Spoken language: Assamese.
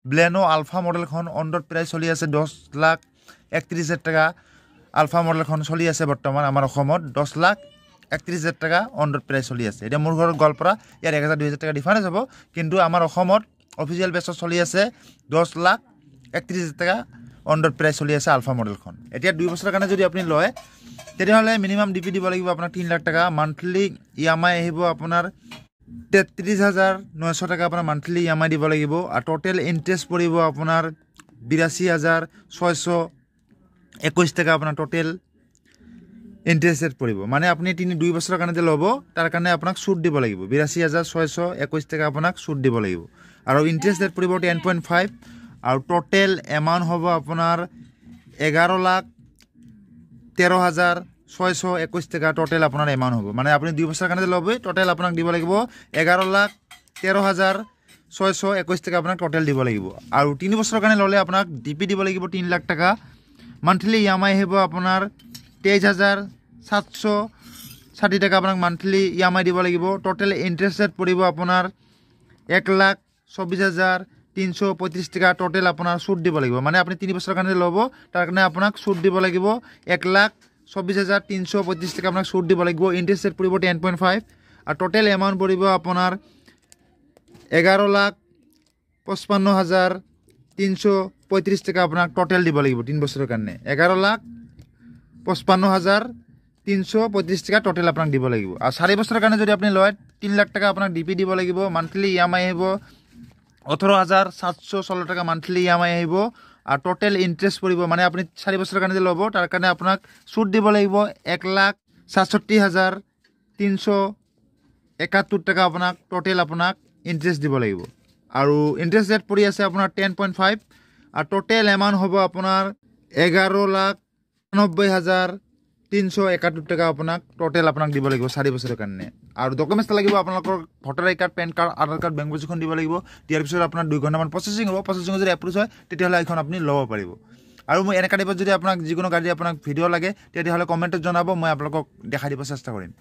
বেলেনো আলফা মডেলখন অন ৰোড প্ৰাইচ চলি আছে 10,31,000 টকা। আলফা মডেলখন চলি আছে বৰ্তমান আমাৰ অসমত 10,31,000 টকা অন ৰোড প্ৰাইচ চলি আছে। এতিয়া মোৰ ঘৰত গোৱালপাৰা, ইয়াত 1000 2000 টকা ডিফাৰেঞ্চ হ'ব, কিন্তু আমাৰ অসমত অফিচিয়েল বেছত চলি আছে 10,31,000 টকা অন ৰোড প্ৰাইচ চলি আছে আলফা মডেলখন। এতিয়া 2 বছৰৰ কাৰণে যদি আপুনি লয়, তেতিয়াহ'লে মিনিমাম ডি পি দিব লাগিব আপোনাক 3 লাখ টকা। মান্থলি EMI আহিব আপোনাৰ 33,900 টকা, আপোনাৰ মান্থলি EMI দিব লাগিব। আৰু ট'টেল ইণ্টাৰেষ্ট পৰিব আপোনাৰ 82,621 টকা, আপোনাৰ ট'টেল ইণ্টাৰেষ্ট ৰেট পৰিব। মানে আপুনি 2 বছৰৰ কাৰণে যে ল'ব, তাৰ কাৰণে আপোনাক চুট দিব লাগিব 82,621 টকা, আপোনাক চুট দিব লাগিব। আৰু ইণ্টাৰেষ্ট ৰেট পৰিব 10.5, আৰু ট'টেল এমাউণ্ট হ'ব আপোনাৰ 11,13,621 টকা ট'টেল আপোনাৰ এমাউণ্ট হ'ব। মানে আপুনি 2 বছৰৰ কাৰণে যে ল'ব, ট'টেল আপোনাক দিব লাগিব 11,13,621 টকা, আপোনাক ট'টেল দিব লাগিব। আৰু 3 বছৰৰ কাৰণে ল'লে আপোনাক ডি পি দিব লাগিব 3 লাখ টকা। মান্থলি EMI আহিব আপোনাৰ 23,760 টকা, আপোনাক মান্থলি EMI দিব লাগিব। ট'টেল ইণ্টাৰেষ্ট ৰেট পৰিব আপোনাৰ 1,24,335 টকা ট'টেল আপোনাৰ চুট দিব লাগিব। মানে আপুনি 3 বছৰৰ কাৰণে ল'ব, তাৰ কাৰণে আপোনাক চুট দিব লাগিব 1,24,335 টকা, আপোনাক চুট দিব লাগিব। ইণ্টাৰেষ্ট ৰেট পৰিব 10.5, আৰু ট'টেল এমাউণ্ট পৰিব আপোনাৰ 11,55,335 টকা, আপোনাক ট'টেল দিব লাগিব 3 বছৰৰ কাৰণে। 11,55,335 টকা ট'টেল আপোনাক দিব লাগিব। আৰু 4 বছৰৰ কাৰণে যদি আপুনি লয়, 3 লাখ টকা আপোনাক ডি পি দিব লাগিব। মান্থলি EMI আহিব 18,716 টকা, মান্থলি EMI আহিব। আৰু ট'টেল ইণ্টাৰেষ্ট পৰিব, মানে আপুনি 4 বছৰৰ কাৰণে যে ল'ব, তাৰ কাৰণে আপোনাক চুট দিব লাগিব 1,67,371 টকা, আপোনাক ট'টেল আপোনাক ইণ্টাৰেষ্ট দিব লাগিব। আৰু ইণ্টাৰেষ্ট ৰেট পৰি আছে আপোনাৰ 10.5, আৰু ট'টেল এমাউণ্ট হ'ব আপোনাৰ 11,90,371 টকা, আপোনাক ট'টেল আপোনাক দিব লাগিব 4 বছৰৰ কাৰণে। আৰু ডকুমেণ্টছ লাগিব আপোনালোকৰ ভোটাৰ আই কাৰ্ড, পেন কাৰ্ড, আধাৰ কাৰ্ড, বেংক পাছবুকখন দিব লাগিব। দিয়াৰ পিছত আপোনাৰ 2 ঘণ্টামান প্ৰচেছিং হ'ব। প্ৰচেছিং যদি এপ্ৰুভ হয়, তেতিয়াহ'লে এইখন আপুনি ল'ব পাৰিব। আৰু মই এনেকুৱা টাইপত যদি আপোনাক যিকোনো গাড়ী আপোনাক ভিডিঅ' লাগে, তেতিয়াহ'লে কমেণ্টত জনাব, মই আপোনালোকক দেখাই দিব চেষ্টা কৰিম।